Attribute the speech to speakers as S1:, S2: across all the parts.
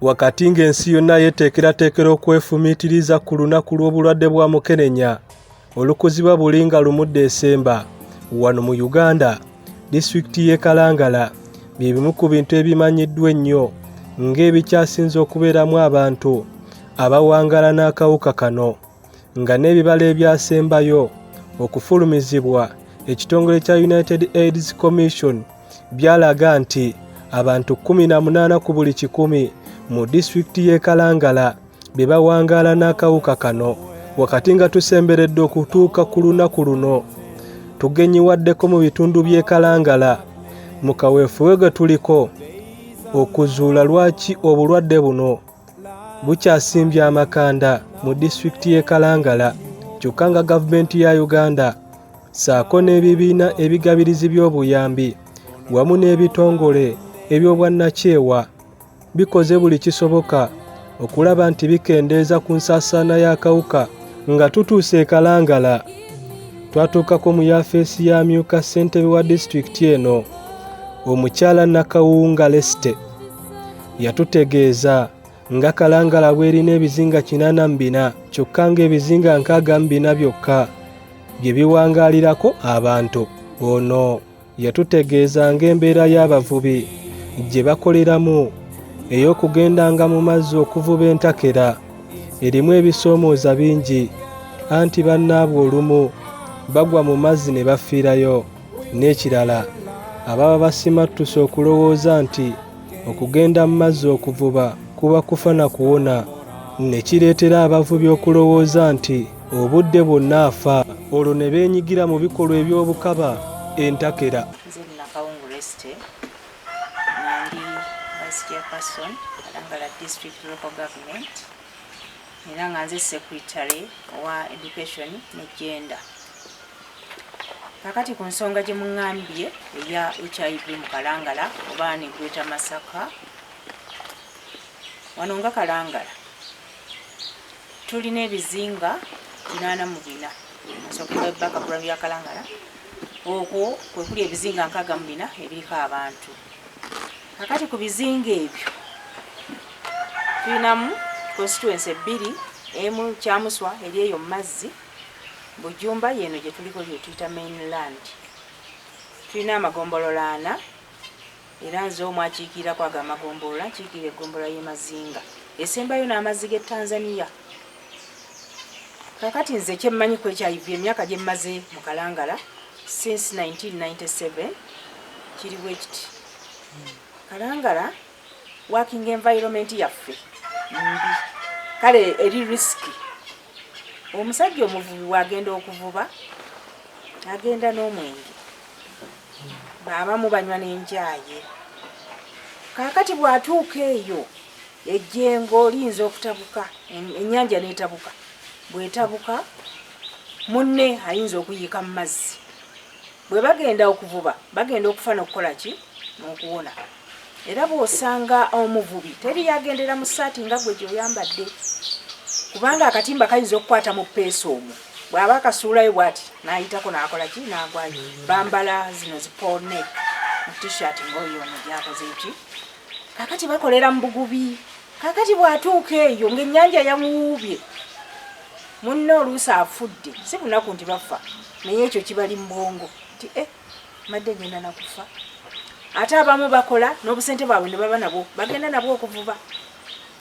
S1: Wakati ng'ensi yonna yeeteekerateekera okwefumiitiriza ku lunaku lw'obulwadde bwa mukenenya olukuzibwa buli nga lumu Ddesemba, wano mu Uganda, disitulikiti y'e Kalangala bye bimu ku bintu ebimanyiddwa ennyo ng'ebikyasinze okubeeramu abantu abawangaala n'akawuka kano nga n'ebibalo ebyasembayo okufulumizibwa ekitongole kya United AIDS Commission byalaga nti abantu 18 ku buli kikumi mu disitulikiti y'e Kalangala be bawangaala n'akawuka kano. Wakati nga tusemberedde okutuuka ku lunaku luno, tugenyiwaddeko mu bitundu by'e Kalangala mu kaweefube gwe tuliko okuzuula lwaki obulwadde buno bukyasimbye amakanda mu disitulikiti y'e Kalangala kyokka nga gavumenti ya Uganda ssaako n'ebibiina ebigabirizi by'obuyambi wamu n'ebitongole eby'obwannakyewa bikoze buli kisoboka okulaba nti bikendeeza ku nsaasaana y'akawuka. Nga tutuuse e Kalangala, twatuukako mu yafeesi y'amyuka ssentebe wa disitulikiti eno, omukyala Nakawunga Leste. Yatutegeeza nga Kalangala bw'erina ebizinga 84 kyokka ng'ebizinga 64 byokka bye biwangaalirako abantu. Ono yatutegeeza ng'embeera y'abavubi gye bakoleramu ey'okugendanga mu mazzi okuvuba entakera erimu ebisoomooza bingi anti bannaabwe olumu bagwa mu mazzi ne bafiirayo. N'ekirala ababa basimattuse okulowooza nti okugenda mu mazzi okuvuba kuba kufa na kuwona ne kireetera abavubi okulowooza nti obudde bwonna afa olwo ne beenyigira mu bikolwa eby'obukaba entakera.
S2: Nze Nakawungu Resty nga ndi Vice Chairperson Kalangala District Local Government era nga nze Secretary owa Education ne Gender. Kakati ku nsonga gye muŋŋambye eya HIV mu Kalangala oba ne Greater Masaka, wano nga Kalangala tulina ebizinga 84. Nsooke background ya Kalangala, okwo kwe kuli ebizinga 64 ebiriko abantu. Kakati ku bizinga ebyo tulinamu constituency bbiri, emu Kyamuswa eri eyo mu mazzi, Bujumba yeno gye tuliko gye tuyita mainland. Tulina amagombolola ana era nze omu akiikirira kwago amagombolola, nkiikirira eggombolola y'e Mazinga esembayo n'amazzi g'e Tanzania. Kakati nze kyemmanyi ku HIV emyaka gye mmaze mu Kalangala since 1997 kiri bwe kiti. Kalangala working environment yaffe mbi, kale eri risky. Omusajja omuvubi bw'agenda okuvuba agenda n'omwenge, abamu banywa n'enjaaye. Kaakati bw'atuuka eyo ejjengo liyinza okutabuka, ennyanja n'etabuka. Bw'etabuka munne ayinza okuyiika mu mazzi. Bwe bagenda okuvuba bagenda okufa n'okukola ki n'okuwona. Era bw'osanga omuvubi teri yagendera mu ssaati nga gwe gy'oyambadde, kubanga akatimba kayinza okukwata mu ppeesa omwo. Bw'aba akasuulayo bw'ati n'ayitako n'akola ki n'agwayo. Bambala zino zi polo neck mu t-shirt ng'oyo ono gy'akoze ki. Kaakati bakolera mu bugubi. Kaakati bw'atuuka eyo ng'ennyanja yamuwuubye, munne oluusi afudde, si bunaku nti bafa, naye ekyo kibali mu bwongo nti eh mbadde ngenda na kufa. Ate abamu bakola n'obusente bwabwe ne baba nabwo, bagenda nabwo okuvuba.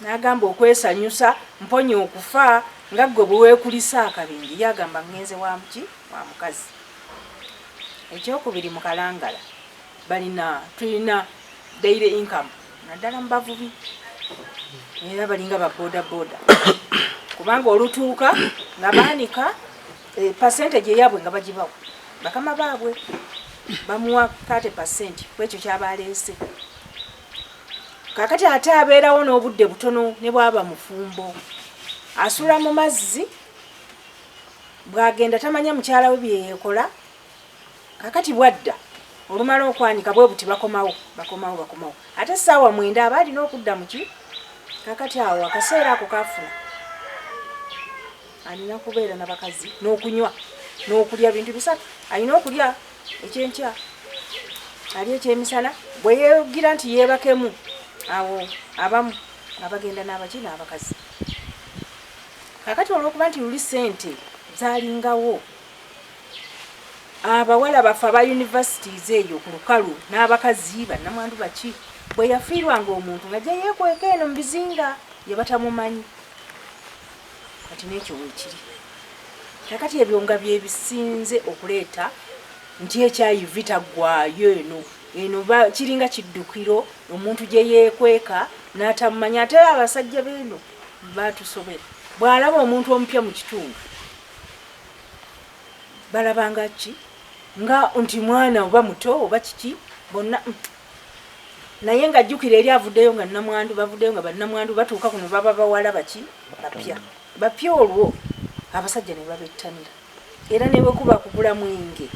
S2: N'agamba okwesanyusa mponye okufa nga ggwe bwe weekulisa akabingi, ye agamba ngenze wa muki wa mukazi. Ekyokubiri mu Kalangala balina tulina daily income naddala mu bavubi era balinga ba boda boda kubanga olutuuka nga baanika percentage eyabwe nga bagibawa bakama baabwe, bamuwa 30% ku ekyo kyaba aleese. Kakati ate abeerawo n'obudde butono ne bwaba mufumbo asula mu mazzi, bw'agenda tamanya mukyala we bye yeekola. Kakati bwadda olumala okwanika bwe buti bakomawo bakomawo bakomawo, ate essaawa 9 aba alina okudda muki. Kakati awo akaseera ako kafuna alina kubeera na bakazi n'okunywa n'okulya, bintu bisatu. Alina okulya ekyenkya, ali ekyemisana, bwe yeegira nti yeebakemu awo abamu. Nga bagenda n'abaki n'abakazi. Kakati olw'okuba nti luli ssente zalingawo, abawala baffe aba universities eyo ku lukalu n'abakazi bannamwandu baki, bwe yafiirwanga omuntu nga jja yeekweka eno mu bizinga ye batamumanyi. Kati n'ekyo weekiri. Kakati ebyo nga bye bisinze okuleeta nti HIV taggwayo eno eno kiringa kiddukiro omuntu gye yeekweka n'atamumanya. Ate abasajja b'eno batusobera, bw'alaba omuntu omupya mu kitundu balabanga ki nga nti mwana oba muto oba kiki bonna, naye nga jjukira eri avuddeyo nga namwandu, bavuddeyo nga bannamwandu, batuuka kuno baba bawala baki bapya bapya, olwo abasajja ne babettanira. Era ne bwe kuba kugula mwenge,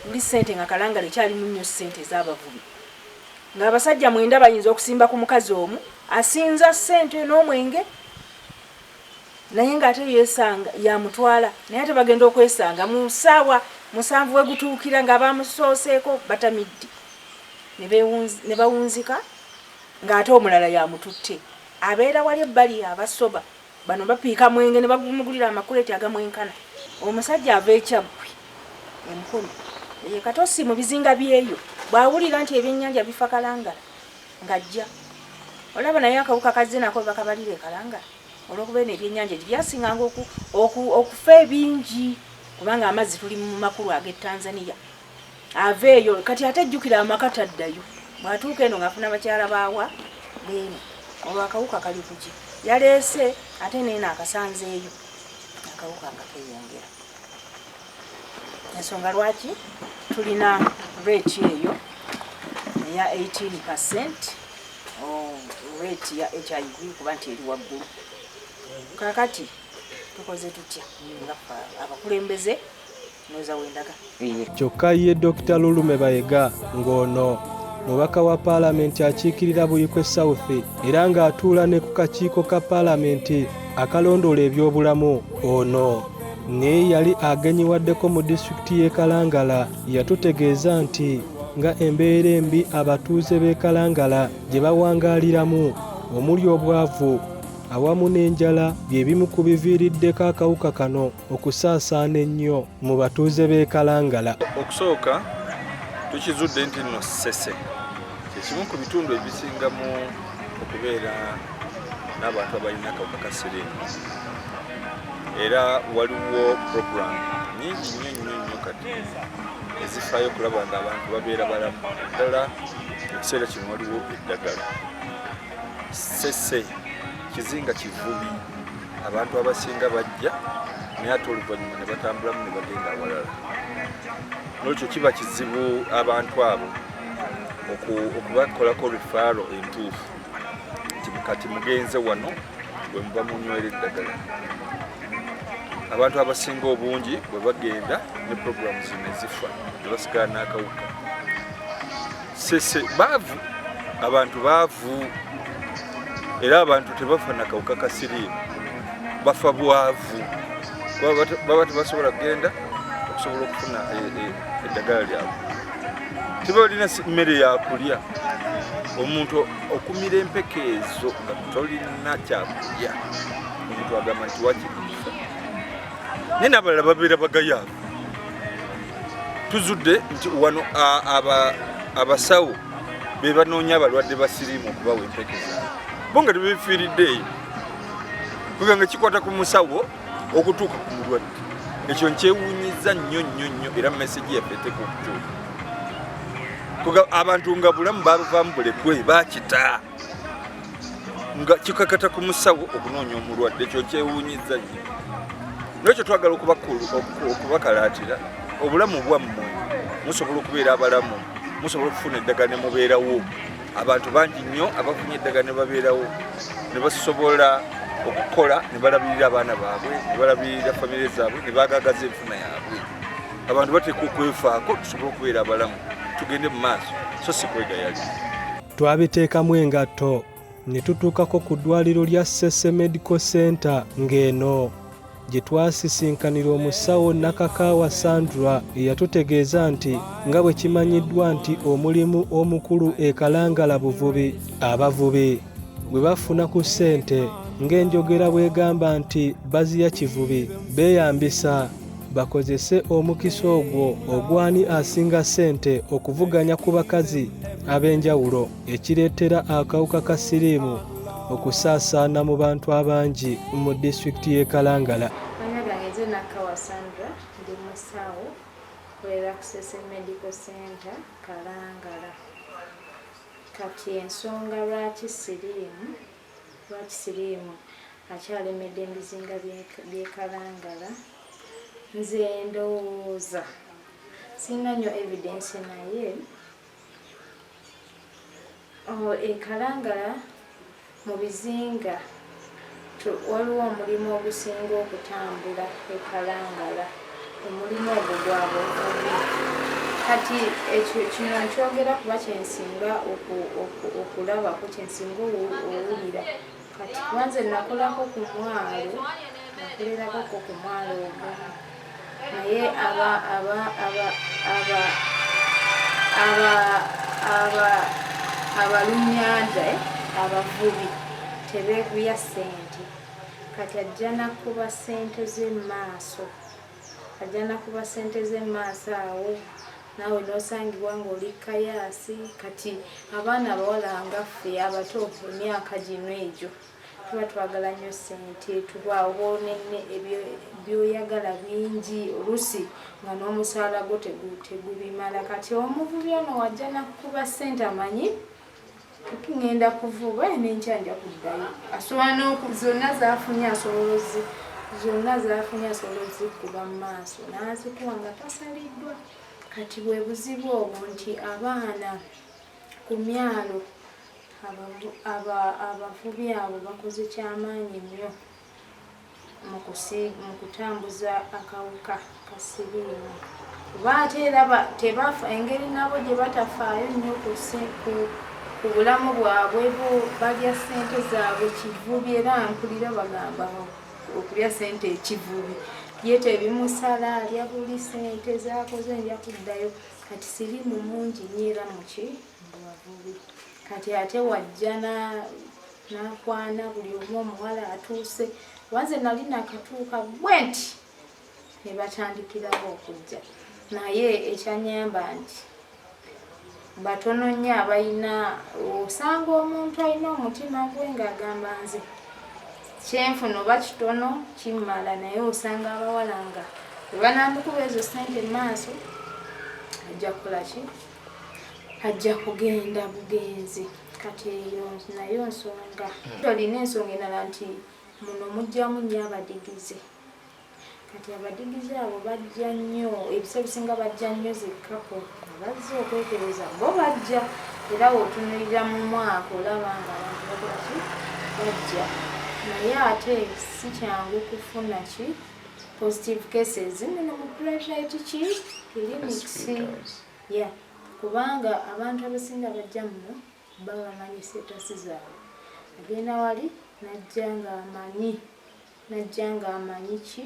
S2: luli ssente nga Kalangala ekyalimu nnyo ssente ez'abavubi, ng'abasajja 9 bayinza okusimba ku mukazi omu asinza ssente n'omwenge, naye ng'ate yeesanga yamutwala. Naye ate bagenda okwesanga mu ssaawa 7 we gutuukira nga bamusooseeko batamidde ne bawunzika, ng'ate omulala yamututte abeera wali ebbali abasoba bano bapiika mwenge ne bagumugulira amakuleeti agamwenkana. Omusajja ava ekyaggwe emukono ye Katosi mu bizinga byeyo, bw'awulira nti ebyennyanja bifa Kalangala ng'ajja olaba, naye akawuka kazze nako bakabalira e Kalangala olw'okuba eno ebyennyanja byasinganga okufa ebingi, kubanga amazzi tuli mu makulu ag'e Tanzania. Ava eyo kati ate ejjukira amaka taddayo, bw'atuuka eno ng'afuna bakyala baawa beeno, olwo akawuka kali kuki yaleese ate neeno akasanzeeyo, akawuka nga keeyongera. Ensonga lwaki tulina rate eyo eya 18% rate ya HIV kuba nti eri waggulu. Kakati tukoze tutya nga abakulembeze noza wendaga?
S1: Kyokka ye Dr Lulume Bayega, ng'ono mubaka wa paalamenti akiikirira Buikwe South era ng'atuula ne ku kakiiko ka paalamenti akalondoola ebyobulamu, ono naye yali agenyiwaddeko mu disitulikiti y'e Kalangala, yatutegeeza nti nga embeera embi abatuuze b'e Kalangala gye bawangaaliramu omuli obwavu awamu n'enjala bye bimu ku biviiriddeko akawuka kano okusaasaana ennyo mu batuuze b'e Kalangala.
S3: Okusooka tukizudde nti nno Ssese kyekimu ku bitundu ebisingamu okubeera n'abantu abalina akawuka ka siriimu, era waliwo program nyingi nnyo nnyo nnyo kati ezifaayo okulaba nga abantu babeera balamu. Ddala ekiseera kino waliwo eddagala. Ssese kizinga kivubi, abantu abasinga bajja naye ate oluvannyuma ne batambulamu ne bagenda awalala, nolwekyo kiba kizibu abantu abo okubakolako referral entuufu nti kati mugenze wano bwe muba munywera eddagala. Abantu abasinga obungi bwe bagenda ne programu zino ezifa ne basigala n'akawuka. Sese baavu, abantu baavu, era abantu tebafa nakawuka ka siriimu, bafa bwavu, baba tebasobola kugenda okusobola okufuna eddagala lyabwe, tebalina mmere yakulya. Omuntu okumira empeke ezo nga tolina kyakulya, omuntu agamba nti wakiri nfa. Naye n'abalala babeera bagayaavu. Tuzudde nti wano abasawo be banoonya abalwadde ba siriimu okubawa empeke zaabwe, bo nga tebefiiridde eyo, kubanga kikwata ku musawo okutuuka ku mulwadde. Ekyo nkyewuunyiza nnyo nnyo nnyo, era message yaffe eteeka okukyuka. Abantu nga bulamu babuvaamu bulekwe bakita nga kikakata ku musawo okunoonya omulwadde, ekyo nkyewuunyiza nnyo. Nekyo twagala okubakalaatira obulamu bwammwe, musobola okubeera abalamu, musobola okufuna eddagala ne mubeerawo. Abantu bangi nnyo abafunye eddagala ne babeerawo ne basobola okukola ne balabirira abaana baabwe ne balabirira famire zaabwe ne bagagaza enfuna yaabwe. Abantu bateekwa okwefaako tusobole okubeera abalamu tugende mu maaso, so si kwegayali.
S1: Twabiteekamu engatto ne tutuukako ku ddwaliro lya Ssese Medical Center, ng'eno gye twasisinkanira omusawo Nakakaawa Sandra, eyatutegeeza nti nga bwe kimanyiddwa nti omulimu omukulu e Kalangala buvubi, abavubi bwe bafuna ku ssente ng'enjogera bw'egamba nti baziya kivubi beeyambisa bakozese omukisa ogwo ogw'ani asinga ssente okuvuganya ku bakazi ab'enjawulo ekireetera akawuka ka siriimu okusaasaana mu bantu abangi mu disitulikiti y'e Kalangala.
S4: Amannya gange nze Nakawa Sandra, ndi musawo nkolera ku Ssese Medical Center Kalangala. Kati ensonga lwaki siriimu lwaki siriimu akyalemedde ebizinga by'e Kalangala nze ndowooza sirina nnyo evidence naye oh, e Kalangala mu bizinga waliwo omulimu ogusinga okutambula e Kalangala omulimu ogwo gwa buvubi kati ekyo kino nkyogera kuba kyensinga okulabako kyensinga owulira kati kuba nze nakolako ku mwalo nakolerako ku mwalo ogumu naye aba aba aba aba aba aba abalunnyanja eh, abavubi tebeekuya ssente kati ajja nakuba ssente ze maaso ajja nakuba ssente ze maaso awo naawe n'osangibwa ng'oli kayaasi kati abaana abawala nga ffe abato emyaka gino egyo tuba twagala nnyo ssente tubaawo byoyagala bingi oluusi nga n'omusaala gwo tegubimala kati omuvubi ono wajja nakukuba ssente amanyi ngenda kuvuba nenkya nja kuddayo asobola zonna zafunye asobola zonna zafunye asobola ozikuba mu maaso n'azikuba nga tasaliddwa kati bwe buzibu obwo nti abaana ku myalo Abavubi abo bakoze kyamaanyi nnyo mu kutambuza akawuka ka siriimu kuba ate era tebafa engeri nabo gye batafaayo nnyo ku bulamu bwabwe bo balya ssente zaabwe kivubi era mpulira bagamba okulya ssente ekivubi ye tebimusala alya buli ssente z'akoze nja kuddayo kati siriimu mungi nnyo era muki mu bavubi. Kati ate wajja nakwana buli omu omuwala atuuse wanze nali nakatuuka bwenti ne batandikirawo okujja naye ekyanyamba nti batono nnyo abalina osanga omuntu alina omutima gwe ng'agamba nze kyenfuna oba kitono kimmala naye osanga abawala nga bwebanamukuba ezo sente maaso ajja kukola ki ajja kugenda bugenzi kati eyo nayo nsonga hmm. olina ensonga endala nti muno mujjamu nnyo abadigize kati abadigize abo bajja nnyo ebisa ebisinga bajja nnyo zikapo abazze okwetereza bo bajja era wotunulira mu mwaka olaba nga abantu bakola ki bajja naye ate si kyangu kufuna ki positive cases muno mu private ki clinics Yeah, kubanga abantu abasinga bajja muno baba bamanyi status zaabwe. Agenda wali najja nga amanyi najja nga amanyi ki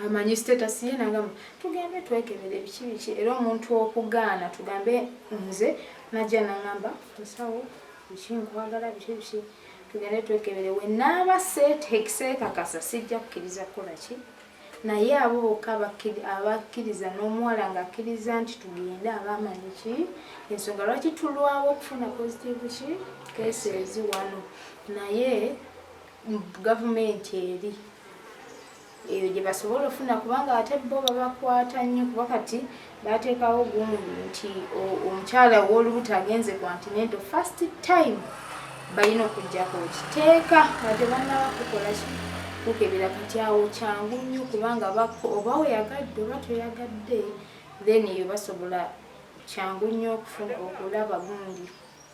S4: amanyi status ye nagamba tugende twekebere biki biki era omuntu okugaana tugambe nze najja nangamba musawo biki nkwagala biki biki tugende twekebere wenaaba seekakasa sijja kukkiriza kukola ki Naye abo bokka abakkiriza n'omuwala ng'akkiriza nti tugende aba amanyi ki ensonga lwaki tulwawo okufuna positive ki cases wano naye gavumenti eri eyo gye basobola ofuna kubanga ate bo babakwata nnyo kuba kati bateekawo gundi nti omukyala ow'olubuto agenze ku antinento first time balina okujjako kiteeka nga tebannaba kukola ki kukebera kati awo kyangu nnyo kubanga oba weyagadde oba toyagadde then eyo basobola kyangu nnyo okufuna okulaba gundi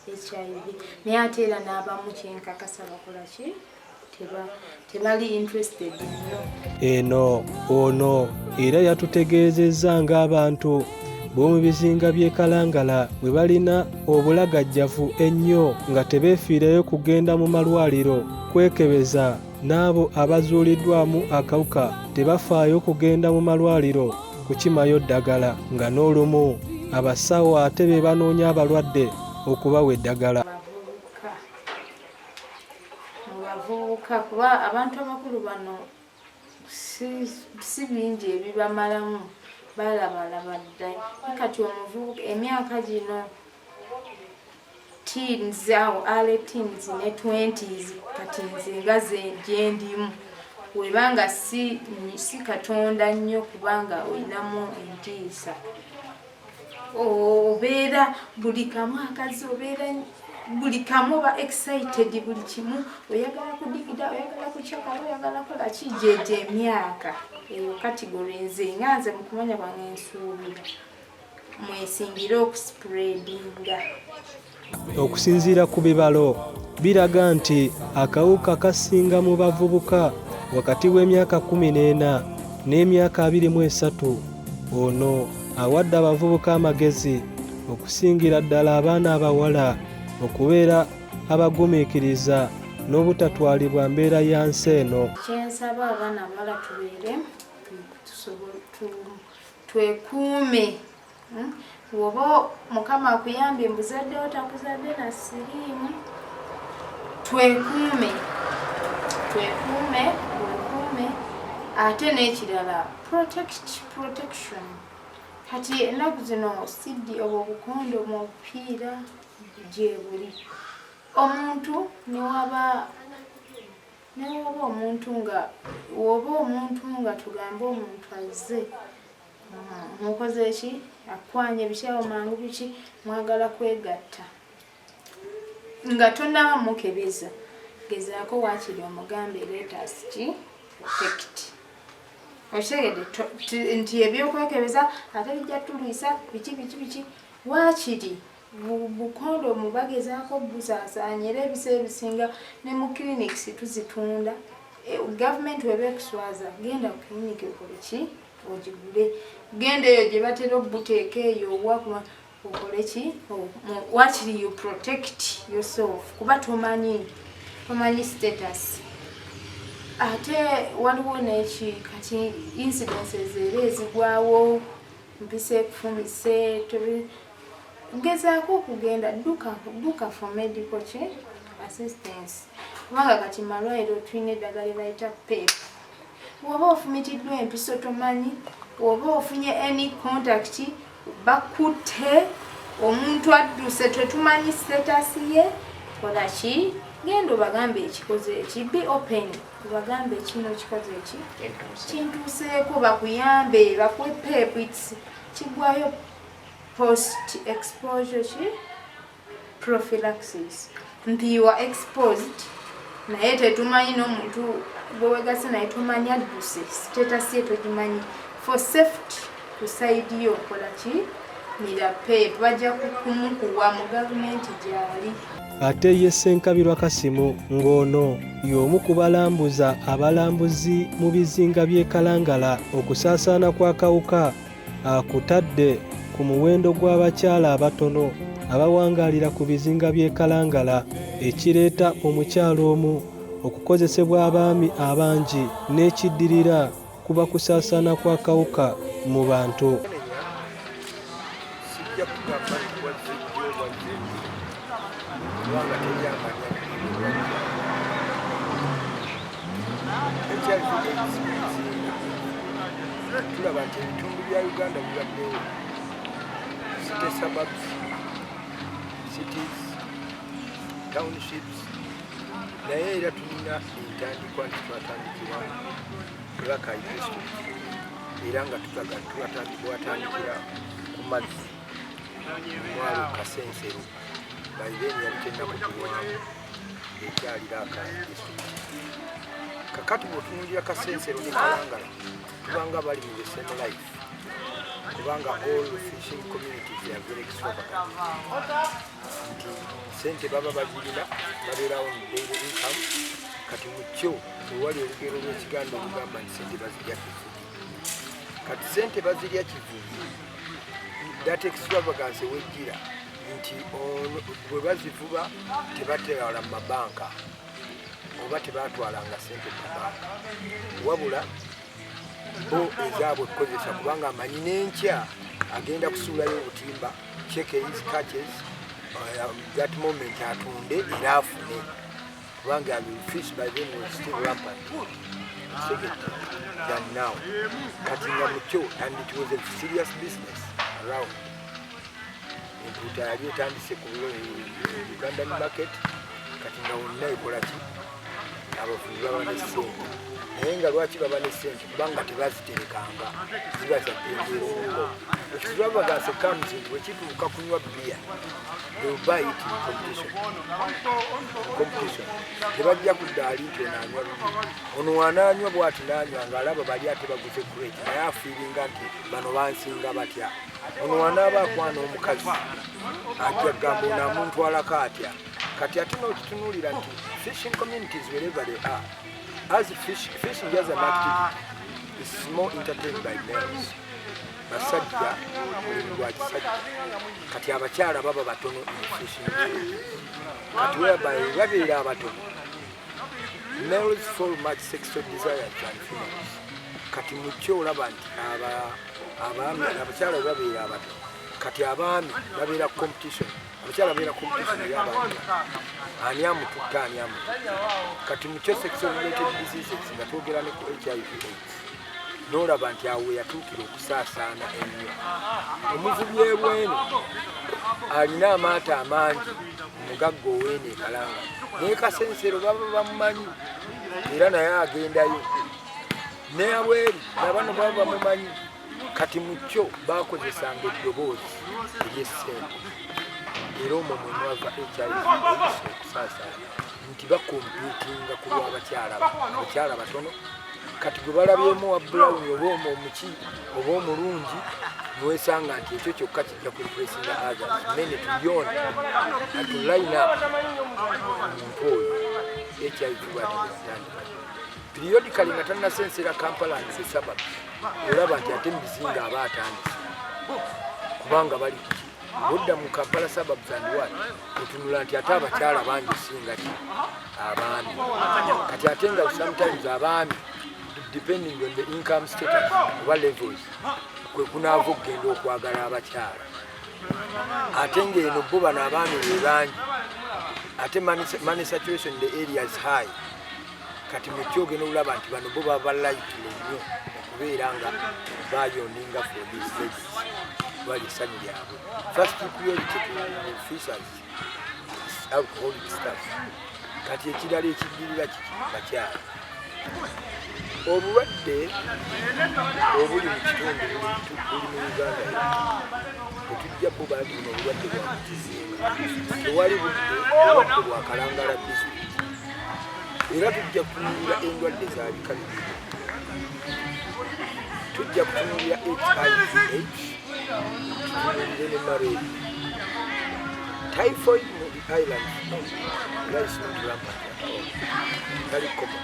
S4: HIV naye ate era n'abamu kyenkakasa bakola ki tebali interested nnyo.
S1: Eno ono era yatutegeezezza ng'abantu b'omu bizinga by'e Kalangala bwe balina obulagajjavu ennyo nga tebeefiirayo kugenda mu malwaliro kwekebeza n'abo abazuuliddwamu akawuka tebafaayo kugenda mu malwaliro kukimayo ddagala nga n'olumu abasawo ate be banoonya abalwadde okubawa eddagala.
S4: Abavubuka. Abavubuka, kuba abantu abakulu bano si bingi ebibamalamu, balabalaba dda. Kati omuvubuka emyaka gino teens awo, early teens ne 20s, kati nze nga gyendimu, webanga si Katonda nnyo, kubanga olinamu entiisa, obeera buli kamu akazi, obeera buli kamu oba excited, buli kimu oyagala kudigida, oyagala kukyakala, oyagala kola ki. Gyegyo emyaka eyo category nze nga nze mukumanya kwange nsuubira mwesingire okuspreadinga.
S1: Okusinziira ku bibalo biraga nti akawuka kasinga mu bavubuka wakati w'emyaka 14 n'emyaka 23. Ono awadde abavubuka amagezi, okusingira ddala abaana abawala, okubeera abagumiikiriza n'obutatwalibwa mbeera ya nsi eno.
S4: Kyensaba abaana abawala, tubeere twekuume. Woba Mukama akuyambye mbuzaddewo, takuzadde na siriimu, twekuume, twekuume, wekuume. Ate n'ekirala, protection. Kati ennaku zino siddi obwo obukondo mu obupiira gyebuli, omuntu newaba omuntu nga woba omuntu nga tugambe omuntu azze, mukoze ki, akwanye biki awo mangu biki, mwagala kwegatta, nga tonaba mukebeza, gezaako waakiri omugambe, "Let us ki protect." Okitegedde nti ebyokwekebeza ate bijja tulwisa biki biki biki. Waakiri bukondomu bagezaako busaasaanya, era ebiseera ebisinga ne mu clinics tuzitunda. Gavumenti weba ekuswaza, genda ku clinic okole ki, ogigule. Genda eyo gye batera obuteeka eyo owakuma okole ki, wakiri you protect yourself, kuba tomanyi status. Ate waliwo neki kati incidences era ezigwawo, mpisa ekufumise, gezaako okugenda dduka for medical ki assistance, kubanga kati malwaliro tulina eddagala lyebayita PEP. Woba ofumitiddwa empiso tomanyi, oba ofunye any contact, bakutte omuntu adduse, tetumanyi status ye, kola ki, genda obagambe ekikoze eki, be open, obagambe kino kikoze eki, kintuuseeko, bakuyambe, bakuwe PEP. Kigwayo post exposure ki prophylaxis, nti you are exposed naye tetumanyi n'omuntu gwewegase naye tomanyi adduse, status ye togimanyi. For safety ku side yo, kola ki, mira PEP, bajja kumukuwa mu gavumenti gyali.
S1: Ate ye Ssenkabirwa Kasimu, ng'ono y'omu ku balambuza abalambuzi mu bizinga by'e Kalangala, okusaasaana kw'akawuka akutadde ku muwendo gw'abakyala abatono abawangaalira ku bizinga by'e Kalangala, ekireeta omukyala omu okukozesebwa abaami abangi, n'ekiddirira kuba kusaasaana kw'akawuka mu bantu.
S3: Sijja kugamba nti wazze wazze, kubanga teryamanya wajja. HIV AIDS bizinga, tulaba nti ebitundu bya Uganda bibaddewo, city, suburbs, cities, townships, naye era tulina entandikwa nti twatandikira Rakai district, era nga tulaga twatandikira ku mazzi, mwalo Kasensero. By then yali tennakutuweeramu, ekyalira Rakai district. Kakati bw'otunuulira Kasensero ne Kalangala, tubanga bali mu the same life, kubanga all fishing communities are very extravagant, nti sente baba bazirina, babeerawo mu daily income. Kati mu kyo wewali olugero lw'Ekiganda olugamba nti sente bazirya kivugi. Kati sente bazirya kivugi, that extravagance wejjira nti bwe bazivuba tebatwala mu mabanka, oba tebatwalanga sente mu mabanka, wabula bo ezaabwe kukozesa, kubanga amanyi n'enkya agenda kusuulayo obutimba, check his catches, that moment atunde era afune.
S5: Kubanga fish by then was still rampant, okitegedde, than now. Kati nga mukyo, and it was a serious business around. Empuuta yali etandise ku Ugandan market. Kati nga wonna ekola ki, abavubi baba ne ssente. Naye nga lwaki baba ne ssente? Kubanga tebaziterekanga, ziba za ddembe. Extravagance comes nti bwekituuka kunywa bbiya, they will buy it in competition. Competition, tebajja kuddaali nti ono anywa bibi, ono wanaanywa bwati, naanywa ng'alaba bali ate baguze crate, naye afeelinga nti bano bansinga batya. Ono wanaaba akwana omukazi, ajja kugamba ono amuntwalako atya. Kati ate n'okitunuulira nti fishing communities, wherever they are, as fishing as an activity is more entertained by males, basajja, mulimu gwa kisajja. Kati abakyala baba batono in fishing. Kati whereby babeera abatono, males fall much sexual desires than females. Kati mukyo olaba nti abaami, abakyala bwe babeera abatono, kati abaami babeera competition, abakyala babeera competition ey'abaami, ani amututta, ani amututta. Kati mukyo sexual related diseases, nga twogera ne ku HIV AIDS, n'olaba nti awo we yatuukira okusaasaana ennyo. Omuvubi ebwenu alina amaato amangi, omugagga oweeno ekalanga naye Kasensero baba bamumanyi, era naye agendayo neabweri nabano baba bamumanyi. Kati mukyo bakozesanga eddoboozi eryessente, era omwo mwe mwava HIV AIDS okusaasaana, nti bacompetinga ku lw'abakyala, abakyala batono. Kati gwe balabyemu wa brown oba omu omuki oba omulungi, niwesanga nti ekyo kyokka kijja ku replacinga others many to yon and to line up. Omuntu oyo HIV bwatitandika periodically nga tannasensera Kampala and the suburbs, olaba nti ate mubizinga aba atandise, kubanga bali kuki odda mu Kampala suburbs and what, otunula nti ate abakyala bangi singa ki abaami. Kati ate nga sometimes abaami, depending on the income status oba levels, kwe kunaava okugenda okwagala abakyala. Ate ng'eno bo bano abaami be bangi, ate money situation in the area is high. Kati mukyo ogenda olaba nti bano bo baba likely nnyo okubeera nga bayearninga for these ladies, bali essanyu lyabwe. First priority to fishers is alcoholic stuff. Kati ekirala ekiddirira kiki? Bakyala. Obulwadde obuli mu kitundu buli mu Uganda yonna, tetujja buba nti buno obulwadde bwa mukizinga, tewali budde, obulwadde bwa Kalangala District. Era tujja kutunuulira endwadde za bika bibiri. Tujja kutunuulira HIV AIDS, tutunuulire ne malaria. Typhoid mu island, no, era is not rampant at all, tali common.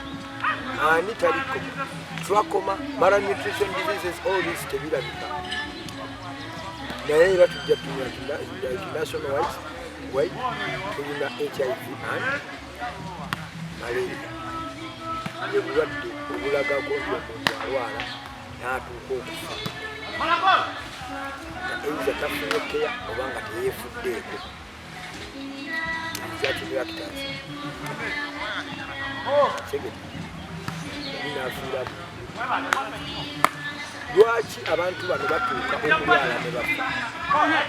S5: Ani tali common? Trachoma, malnutrition diseases, all this tebirabika. Naye era tujja kutunula national wide, tulina HIV and malaria, bwe bulwadde obulagako nti omuntu alwala n'atuuka okufa nga either tafunye care oba nga teyeefuddeeko. Reactance segete nafiiramu. Lwaki abantu bano batuuka okulwala ne bafa?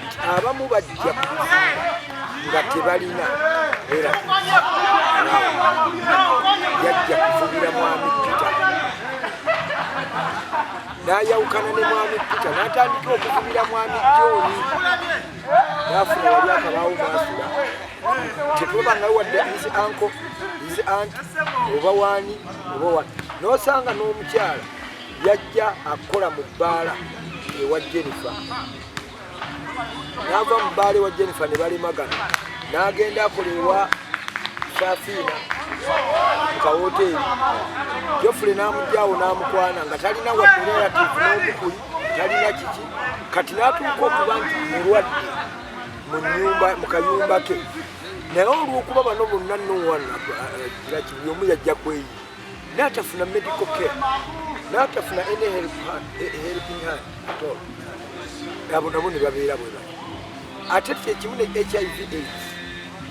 S5: Nti abamu bajja ku bizinga nga tebalina relatives. Yajja kuvubira mwami Peter, n'ayawukana ne mwami Peter, n'atandika okuvubira mwami John, n'afuna wali akabaawo mwasula, tetuba wadde his uncle, his aunt, oba waani oba wa. N'osanga n'omukyala yajja akola mu bbaala ewa Jennifer, n'ava mu bbaala ewa Jennifer ne balemagana, n'agenda akola ewa Safiina mu kawoteeri. Jofule n'amugyawo n'amukwana nga talina wadde relative n'omukuli, talina kiki. Kati n'atuuka okuba nti mulwadde mu nyumba, mu kayumba ke. Naye olw'okuba bano bonna nowangira ki, buli omu yajja kweyi, n'atafuna medical care, n'atafuna any helping hand at all. Abo nabo ne babeera bwe bati. Ate kyekimu ne HIV AIDS,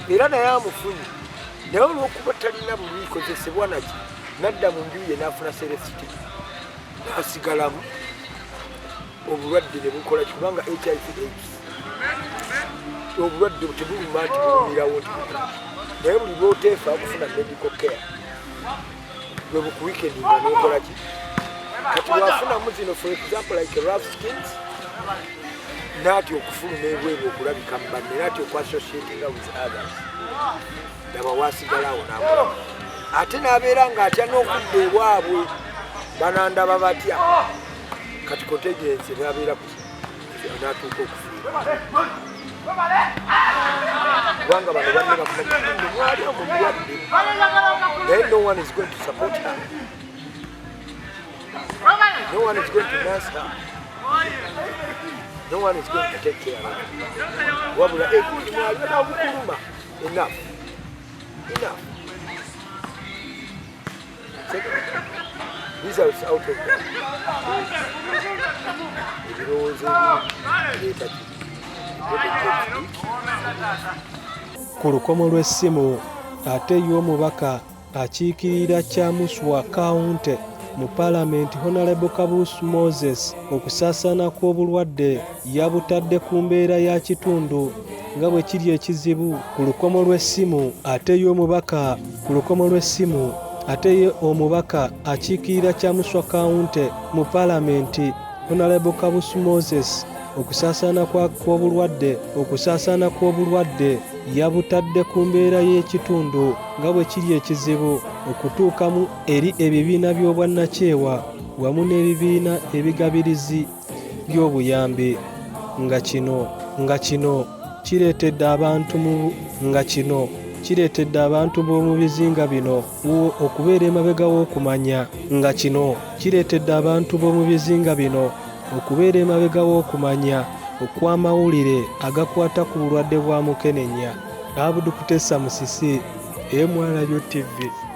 S5: era naye amufunye. Naye olwokuba talina bulwikozesebwa naki, nadda mu nju ye n'afuna self esteem, n'asigalamu, obulwadde ne bukola ki? Kubanga HIV AIDS obulwadde tebuluma nti bulumirawo nti bukola, naye buli lwoteefa okufuna medical care bwe bukuweakeninga n'okola ki. Kati wafunamu zino, for example, like rough skins, naatya okufuluma ebweru okulabika mu banne, naatya okuassociatinga with others. Laba wasigalawo nakola, ate n'abeera ng'atya n'okudda ewaabwe, banandaba batya? Kati contagious n'abeera n'atuuka okufiira, kubanga bano banne bakumanya mwali omwo mulwadde, naye no one is going to support her, no one is going to nurse her, no one is going to take care of her. Wabula egundi mwali nabukuluma. Enough, enough. Results out of that, ebirowoozo ebireeta ki?
S1: Ku lukomo lw'essimu ate y'omubaka akiikirira Kyamuswa County mu Paalamenti, Honorable Kabuusu Moses, okusaasaana kw'obulwadde yabutadde ku mbeera ya kitundu nga bwe kiri ekizibu. Ku lukomo lw'essimu ate y'omubaka ku lukomo lw'essimu ate ye omubaka akiikirira Kyamuswa County mu Paalamenti, Honorable Kabuusu Moses, okusaasaana kw'obulwadde yabutadde ku mbeera y'ekitundu nga bwe kiri ekizibu okutuukamu eri ebibiina by'obwannakyewa wamu n'ebibiina ebigabirizi by'obuyambi, nga kino kireetedde abantu b'omu bizinga bino okubeera emabega w'okumanya nga kino kireetedde abantu b'omu bizinga bino okubeera emabega w'okumanya okw'amawulire agakwata ku bulwadde bwa mukenenya. Abudu Kutesa Musisi, MRU TV.